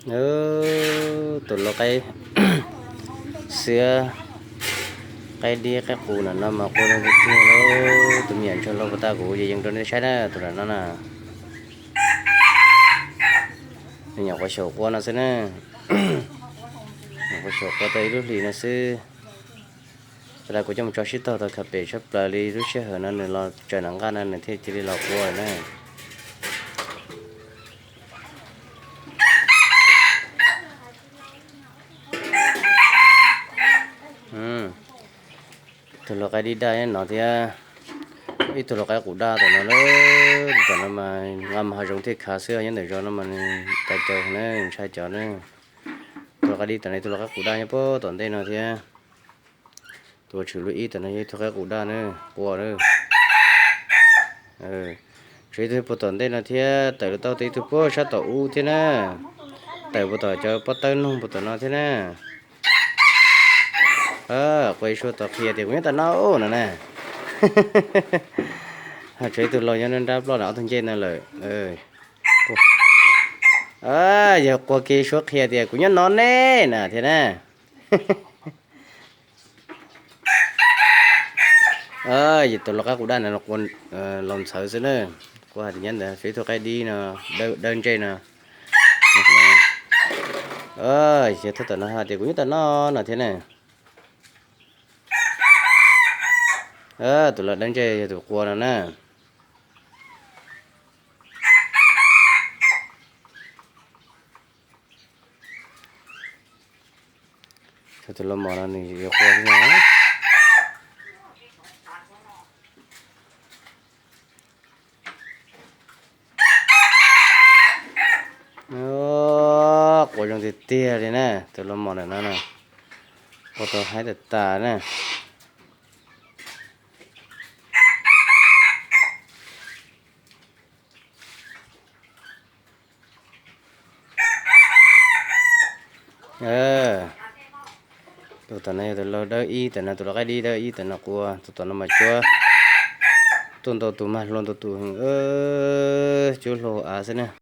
Tus lau qaib xiab, qaib dib qaib qus na no mas qua zoo tiag tiag lauj. Tus me nyuam ntsuag hlau puas tau, kuv yees rau nej saib na, tus na no na. Nws nyuam qhuav xyaum qua no xwb na. Nyuam qhuav xyaum qua tau ib lub hlis no xwb. Tab sis kuv coj mus tso sib tog tau khav pem tshaj plaws li, lub sij hawm no nws los tsaws nram nqaj no nws thiaj cia li los qua na. Tus lau qaib dib daj no thiab, ib tug lau qaib qus daj tom no, tom no mas nqa mus hav zoov thiaj khav xwb, nyob ntawm zos no mas nws tas caus na, ntshai cov na. Tus lau qaib dib tom no, tus lau qaib qus daj nyob puag tom ntej no thiab. Tus uas tshwm lub ib tom no yog ib tug qaib qus daj na, qua na. Tshuav ib tug puag tom ntej no thiab, tawm los tau ib tug puag sab tom ub thiab na. Tawm puag tom cov pob tawb noog puag tom no thiab na. Qua ib suab tos qhia tias kuv nyob tom no no na. Tshuav ib tug laus nyob nrab ploj na, ob tug ncej no lawm. Yog qua kiag ib suab qhia tias kuv nyob no ne na thiab na. Tus lau qaib qus daj no los ntxhawv xwb na. Kuv hais tias nyob ntawd tshuav ib tug qaib dib no, dawb ntsej no. Yog thawj tom no hais tias kuv nyob tom no no thiab na. Tus lau dawb ntsej yog tus qua no na. Tus lau mos no nws yuav qua thiab no. Qua zoo tiag tiag li na, tus lau mos ntawm no na, qua tau haib tas tas na. Tus tom no yog tus lau dawb ib tom no, tus lau qaib dib dawb ib tom no qua, tus tom no mas cuab tuaj ntau tus mas hluas ntau tus, cuab hluas av xwb na.